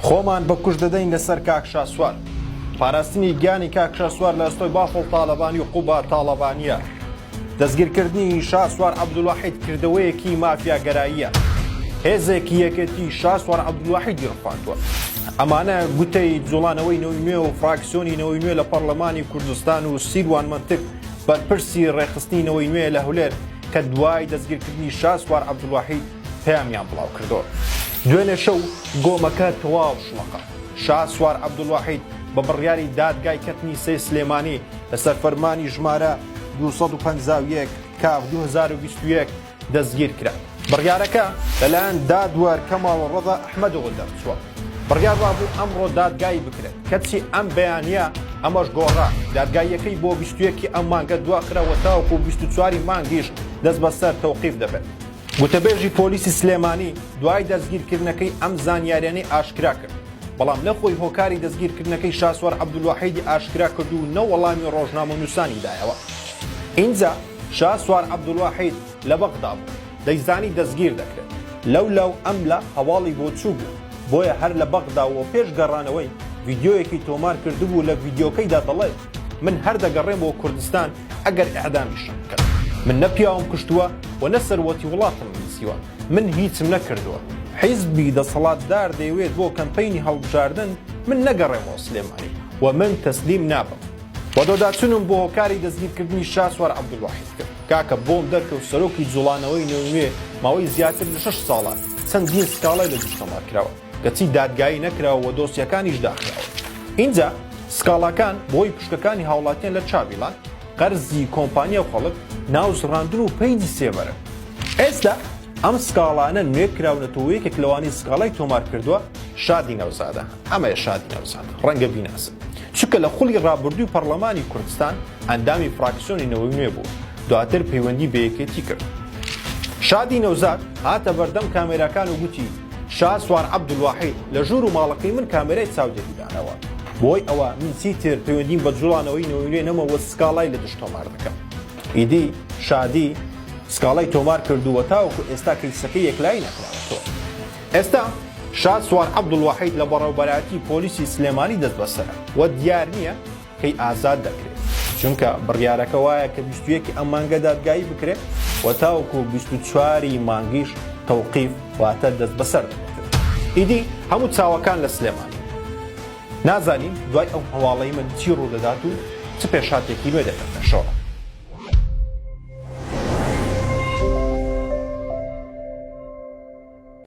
خۆمان بە کوشت دەدەین لەسەر کاک شاسوار. پاراستنی گیانی کاک شاسوار لە ئەستۆی بافڵ تاڵەبانی و قوباد تاڵەبانییە. دەستگیرکردنی شاسوار عەبدولواحید کردەوەیەکی مافیاگەراییە. هێزێکی یەکێتی شاسوار عەبدولواحیدی ڕفاندووە. ئەمانە گوتەی جوڵانەوەی نەوەی نوێ و فراکسیۆنی نەوەی نوێ لە پەڕلەمانی کوردستان و سیروان مەنتک بەرپرسی ڕێکخستنی نەوەی نوێ لە هەولێر کە دوای دەستگیرکردنی شاسوار عەبدولواحید پەیامیان بڵاوکردەوە. دوێنێ شەو گۆمەکە تەواو شڵەقا. شاسوار عەبدولواحید بە بڕیاری دادگای کەتنی سێی سلێمانی لەسەر فەرمانی ژمارە 251 کاف 2021 دەستگیرکرا. بڕیارەکە لەلایەن دادوەر کەماڵ ڕەزا ئەحمەدەوە دەرچووە. بڕیار وابوو ئەمڕۆ دادگایی بکرێت، کەچی ئەم بەیانییە ئەمەش گۆڕا، دادگاییەکەی بۆ 21 ی ئەم مانگە دواخرا و تاوەکو 24 ی مانگیش دەستبەسەر تەوقیف دەبێت. گوتەبێژی پۆلیسی سلێمانی دوای دەستگیرکردنەکەی ئەم زانیاریانەی ئاشکرا کرد، بەڵام نە خۆی هۆکاری دەستگیرکردنەکەی شاسوار عەبدولواحیدی ئاشکرا کرد و نە وەڵامی ڕۆژنامەنووسانی دایەوە. ئینجا شاسوار عەبدولواحید لە بەغدا بوو، دەیزانی دەستگیر دەکرێت، لەولا و ئەملا هەواڵی بۆ چووبوو، بۆیە هەر لە بەغدا و پێش گەڕانەوەی ڤیدیۆیەکی تۆمار کردبوو، لە ڤیدیۆکەیدا دەڵێت، من هەر دەگەڕێمەوە کوردستان ئەگەر ئیعدامیشم بکەن. من نە پیاوم کوشتووە و نە سەروەتی وڵاتم دزیوە. من هیچم نەکردووە. حیزبی دەسەڵاتدار دەیەوێت بۆ کەمپەینی هەڵبژاردن من نەگەڕێمەوە سلێمانی و من تەسلیم نابم. وەدواداچونم بۆ هۆکاری دەستگیرکردنی شاسوار عەبدولواحید کرد. کاکە بۆم دەرکەوت سەرۆکی جوڵانەوەی نەوەی نوێ ماوەی زیاتر لە شەش ساڵە چەندین سکاڵای لە دژ تۆمار کراوە. کەچی دادگایی نەکراوە و دۆسیەکانیش داخراون. ئینجا سکاڵاکان بەهۆی پشکەکانی هاوڵاتیان لە چاڤیلاند، قەرزی کۆمپانیا و خەڵک، ناوزڕاندن و پەیجی سێبەرن. ئێستا ئەم سکاڵانە نوێ کراونەتەوە و یەکێک لەوانەی سکاڵای تۆمار کردووە شادی نەوزادە. ئەمەیە شادی نەوزاد، ڕەنگە بیناسن. چونکە لە خولی ڕابردووی پەڕلەمانی کوردستان ئەندامی فراکسیۆنی نەوەی نوێ بوو، دواتر پەیوەندی بە یەکێتی کرد. شادی نەوزاد هاتە بەردەم کامێراکان و گوتی، شاسوار عەبدولواحید لە ژوور و ماڵەکەی من کامێرای چاودێری داناوە، بەهۆی ئەوە من چیتر پەیوەندیم بە جوڵانەوەی نەوەی نوێ نەمەوە سکاڵای لە دژ تۆمار دەکەم. ئیدی شادی سکاڵای تۆمار کردووە تاوەکو ئێستا کەیسەکەی یەکلایی نەکراوەتەوە. ئێستا شاسوار عەبدولواحید لە بەڕێوەبەرایەتی پۆلیسی سلێمانی دەستبەسەرە و دیار نییە کەی ئازاد دەکرێت، چونکە بڕیارەکە وایە کە 21 ی ئەم مانگە دادگایی بکرێت و تاوەکو 24 ی مانگیش تەوقیف واتە دەستبەسەر دەکرێت. ئیدی هەموو چاوەکان لە سلێمانی. نازانین دوای ئەو هەواڵەی من چی ڕوودەدات و چ پێشهاتێکی نوێ دێتە پێشەوە.